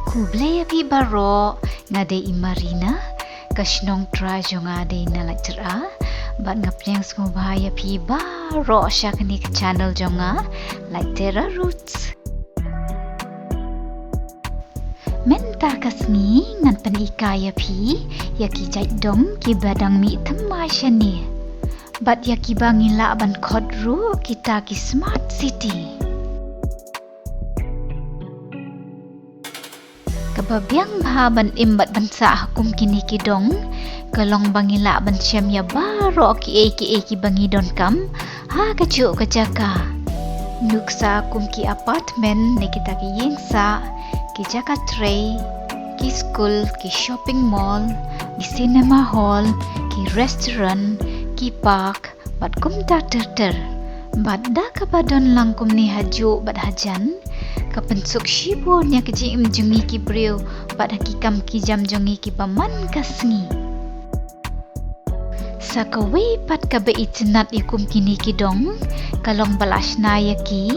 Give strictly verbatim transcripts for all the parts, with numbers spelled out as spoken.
Khublei ïa phi baroh, nga dei i Marina, ka shnong trai jong nga dei na Laityra, bad nga pdiang sngewbha ïa phi baroh sha kane ka channel jong nga, Laityra Roots. Mynta ka sngi ngan pynhikai ïa phi ïa ki jait dong kiba dang mih thymmai shane, bad ïa kiba ngi lah ban khot ruh kita ki smart city. Kaba biang bha ban im bad ban sah ha kum kine ki dong ka long ba ngi lah ban shem ïa baroh kiei kiei kiba ngi donkam ha kajuh ka jaka. Nuksa kum ki apartment ne kita ki ïing sah, ki jaka trei, ki skul, ki shopping mall, ki cinema hall, ki restaurant, ki park, bad kumta ter ter. Bad da kaba don lang kumne hajuh bad hajan, ka pynsuk shibun ïa ka jingim jong ngi ki briew bad ha ki kam ki jam jong ngi kiba man ka sngi. Sa kawei pat kaba itynnad ïa kum kine ki dong ka long ba la shna ïa ki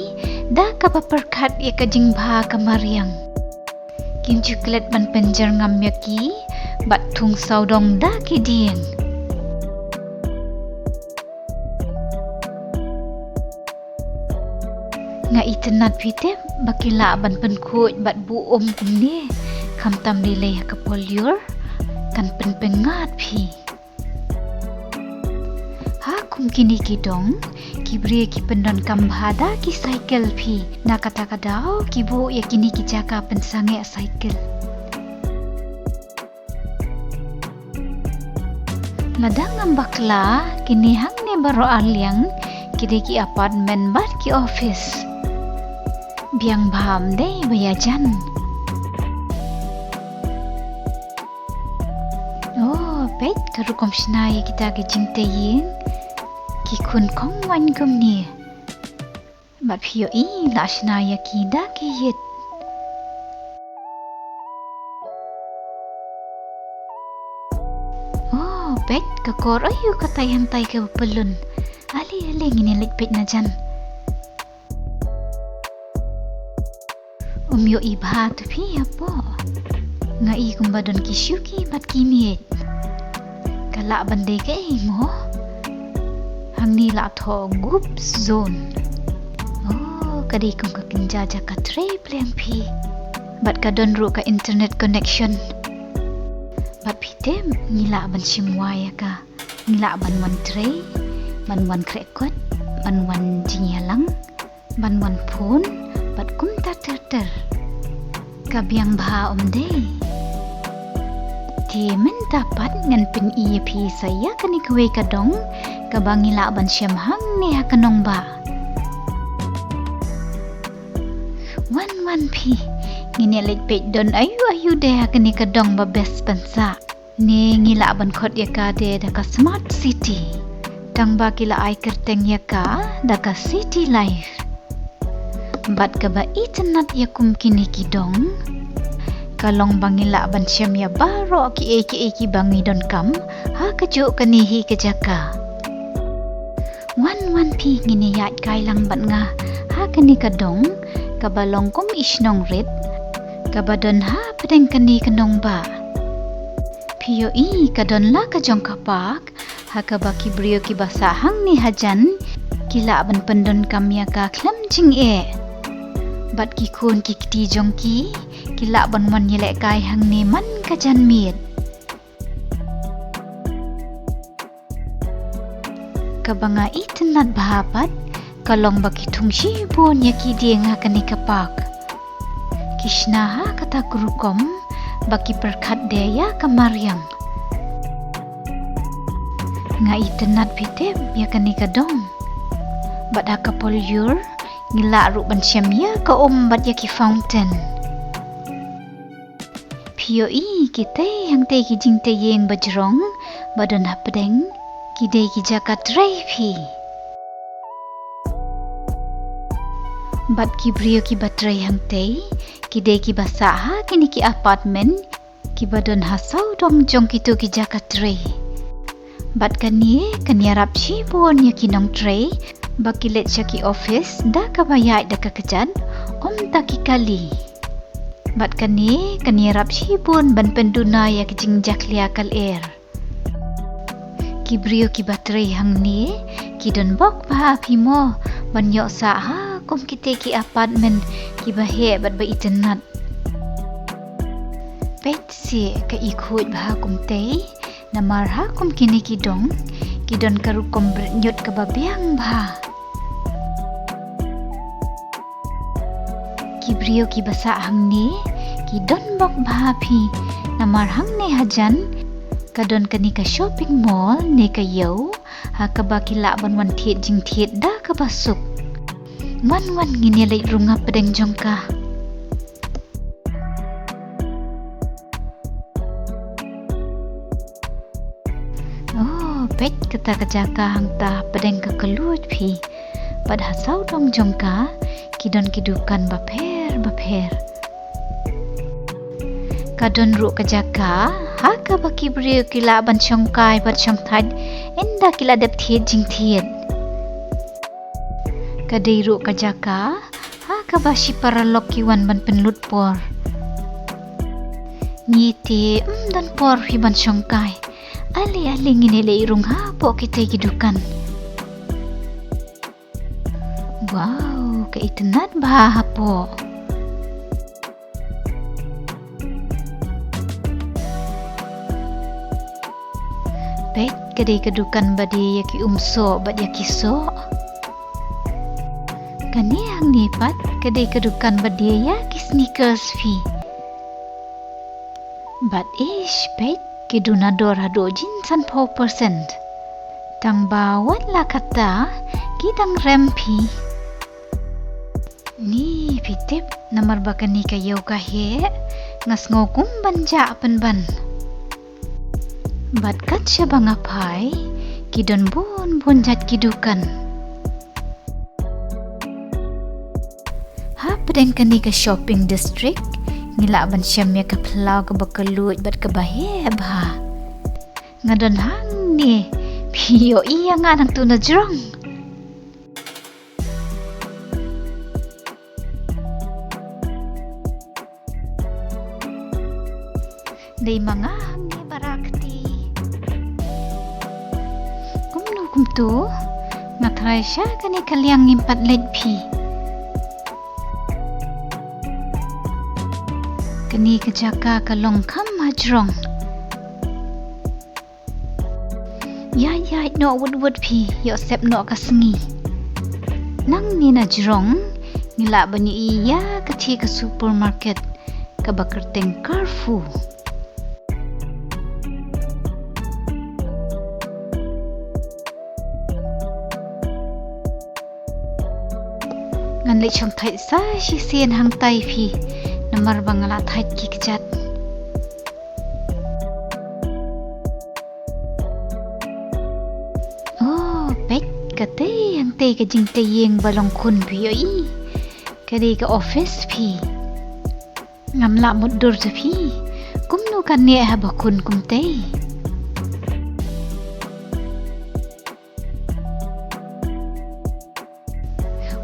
da kaba pyrkhat ïa ka jingbha ka mariang. Kin ju klet ban pynjyrngam ïa ki bad thung sawdong da ki dieng. Nga itynnad phi tip ba ki lah ban pynkhuid bad buh um kumne, khamtam lei lei ha ka por lyiur kan pynpyngngad phi. Ha kum kine ki dong ki briew ki pyndonkam bha da ki cycle phi, na kata ka daw ki buh ïa kine ki jaka pynsangeh cycle. Lada ngam bakla kine hangne baroh arliang ki dei ki apartment bad ki office. Biang bha ym dei ba ïajan. Oh, peit ka rukom shna ïa kita ki jingtei ïing. Ki khun khong waiñ kumne. Bad phi ïohi la shna ïa ki da ki ïit. Oh, peit ka kor, aïu katai hangtai kaba pyllun. Ale ale ngin ïa leit peit na jan. Um ïohi bha tu phi hapoh. Nga i kumba don ki shuki bad ki miej. Ka lah ban dei kaei mo? Hangne la thoh goof zone. Oh, ka dei kum ka kynja jaka trei pliang phi. Bad ka don ruh ka internet connection. Bad phi tip ngi lah ban shim wai ïa ka. Ngi lah ban wan trei, ban wan khreh kot, ban wan jingïalang, ban wan phone bad kumta ter ter. Ka biang bha ym dei? Te mynta pat ngan pyni ïa phi sa ïa kane kawei ka dong kaba ngi lah ban shem hangne ha ka nongbah. Wan wan phi, ngin ïa leit peit don aïu aïu de ha kane ka dong ba best ban sah. Ne ngi lah ban khot ïa ka de da ka smart city. Tang ba ki la ai kyrteng ïa ka da ka city life. Bad kaba itynnad ïa kum kine ki dong ka long ba ngi lah ban shem ïa baroh kiei kiei kiba ngi donkam ha kajuh kane hi ka jaka. Wan wan phi ngin ïa ïaid kai lang bad nga ha kane ka dong kaba long kum i shnong rit kaba don ha pdeng kane ka nongbah. Phi ïohi ka don la ka jong ka park ha kaba ki briew kiba sah hangne hajan ki lah ban pyndonkam ïa ka khlem jingeh. Bad ki khun ki kti jong ki ki lah ban wan ïalehkai hangne man ka janmiet. Kaba nga itynnad bha pat ka long ba ki thung shibun ïa ki dieng ha kane ka park. Ki shna ha kata ka rukom ba ki pyrkhat de ïa ka mariang. Nga itynnad phi tip ïa kane ka dong. Bad ha ka por lyiur ngi lah ruh ban shem ïa ka um bad ïa ki fountain. Phi ïohi kitei hangtei ki jingtei ïing ba jrong ba don hapdeng, ki dei ki jaka trei phi. Bad ki briew kiba trei hangtei ki dei kiba sah ha kine ki apartment kiba don ha sawdong jong kito ki jaka trei. Bad kane kan ïarap shibun ïa ki nongtrei ba ki leit sha ki office da kaba ïaid da ka kjat, ym da ki kali. Bad kane kan ïarap shibun ban pynduna ïa ki jingjakhlia ka lyer. Ki briew kiba trei hangne ki don bok bha phi mo, ban ïoh sah ha kum kite ki apartment kiba heh bad ba itynnat. Peit shi ka i khuid bha kumtei. Namar ha kum kine ki dong ki don ka rukom bret ñiut kaba biang bha. Ki briew kiba sah hangne ki don bok bha phi. Namar hangne hajan ka don kane ka shopping mall ne ka ïew ha kaba ki lah ban wan thied jingthied da kaba suk. Wan wan ngin ïa leit rung hapdeng jong ka. Oh, peit kata ka jaka hangta hapdeng ka kylluid phi. Bad ha sawdong jong ka ki don ki dukan bapher bapher. Ka don ruh ka jaka ha kaba ki briew ki lah ban shongkai bad shongthait ynda ki la dep thied jingthied. Ka dei ruh ka jaka ha kaba shi paralok ki wan ban pynlut por. Ngi te ym don por phi ban shongkai. Ale ale ngin ïa leit rung hapoh kite ki dukan. Wow, ka itynnat bha hapoh. Peit, ka dei ka dukan ba die ïa ki umsoh bad ïa ki soh. Kane hangne pat ka dei ka dukan ba die ïa ki sneakers phi. Bad ish, peit, ki duna dor haduh jin sanphew percent. Tang ba wat la kata ki dang rem phi. Ni phi tip, namar ba kane ka ïew ka heh, nga sngew kum ban jah pynban. Bad kat shaba nga phai ki don bun bun jait ki dukan. Hapdeng kane ka shopping district ngi lah ban shem ïa ka phyllaw kaba kylluid bad kaba heh bha. Nga don hangne, phi ïohi ïa nga nangtu na jrong. Dei ma nga hangne barakti. Kumno kumto nga tharai sha kane ka liang ngim pat leit phi. Kane ka jaka ka long kham hajrong. Ïaid ïaid noh wut wut phi, ïoh sep noh ka sngi. Nangne na jrong ngi lah ban ïohi ïa ka thie ka supermarket kaba kyrteng Carrefour. Ngan leit shongthait sa shisien hangtai phi, namar ba nga la thait ki kjat. Oh, peit, katei hangtei ka jingtei ïing ba long khun phi ïohi. Ka dei ka office phi. Ngam lah mutdur te phi. Kumno ka neh haba khun kumtei.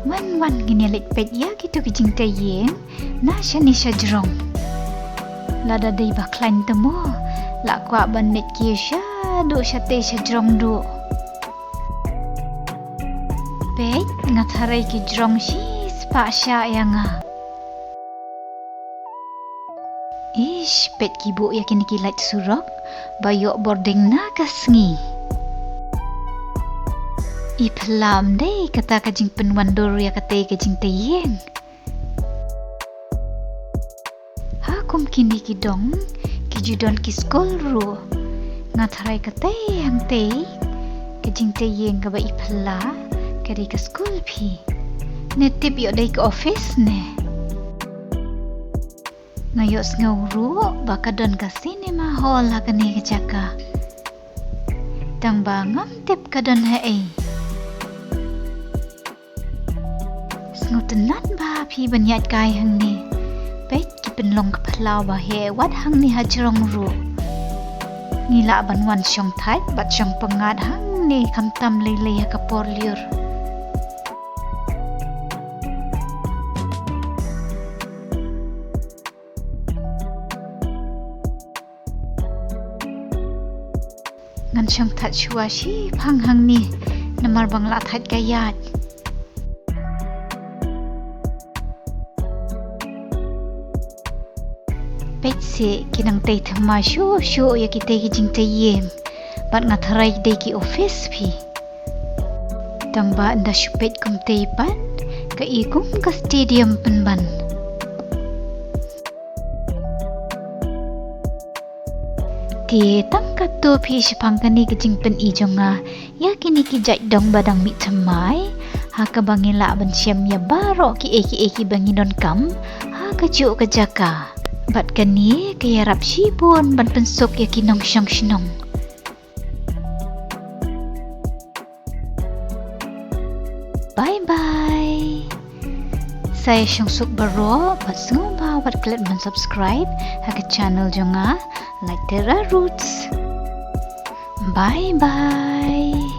Wan wan ngin ïa leit peit ïa kito ki jingtei ïing na shane shajrong. Lada dei ba khlaiñ te mo, lah kwah ban leit ki shaduh shatei shajrong duh. Peit, nga tharai ki jrong shispah shah ïa nga. Ish, peit ki buh ïa kine ki light surok ba ïoh bording na ka sngi. I phylla ym dei kata ka jingpynwandur ïa katei ka jingtei ïing. Ha kum kine ki dong ki ju don ki skul ruh. Nga tharai katei hangtei ka jingtei ïing kaba i phylla ka dei ka skul phi. Ne tip ïoh dei ka office ne. Nga ïohsngew ruh ba ka don ka cinema hall ha kane ka jaka. Tang ba ngam tip ka don haei. Sngewtynnat bha phi ban ïaid kai hangne. Peit ki pynlong ka phyllaw ba heh wat hangne hajrong ruh. Ngi lah ban wan shongthait bad shongpyngngad hangne khamtam lei lei ha ka por lyiur. Shong thait shuwa shiphang hangne namar ba nga la thait ka ïaid. Peit seh ki nang tei thymmai shuh shuh ïa kitei ki jingtei ïing. Bad nga tharai dei ki office phi. Tang ba ynda shu peit kumtei pat ka i kum ka stadium pynban. Te tang katto phi shaphang kane ka jingpyni jong nga ïa kine ki jait dong ba dang mih thymmai, ha kaba ngin lah ban shem ïa baroh kiei kiei kiba ngin donkam ha kajuh ka jaka. Bad kane ka ïarap shibun ban pynsuk ïa ki nongshong shnong. Bye bye. Sa ïa shong suk baroh bad sngewbha wat klet ban subscribe ha ka channel jong nga, Like Terra Roots. Bye bye.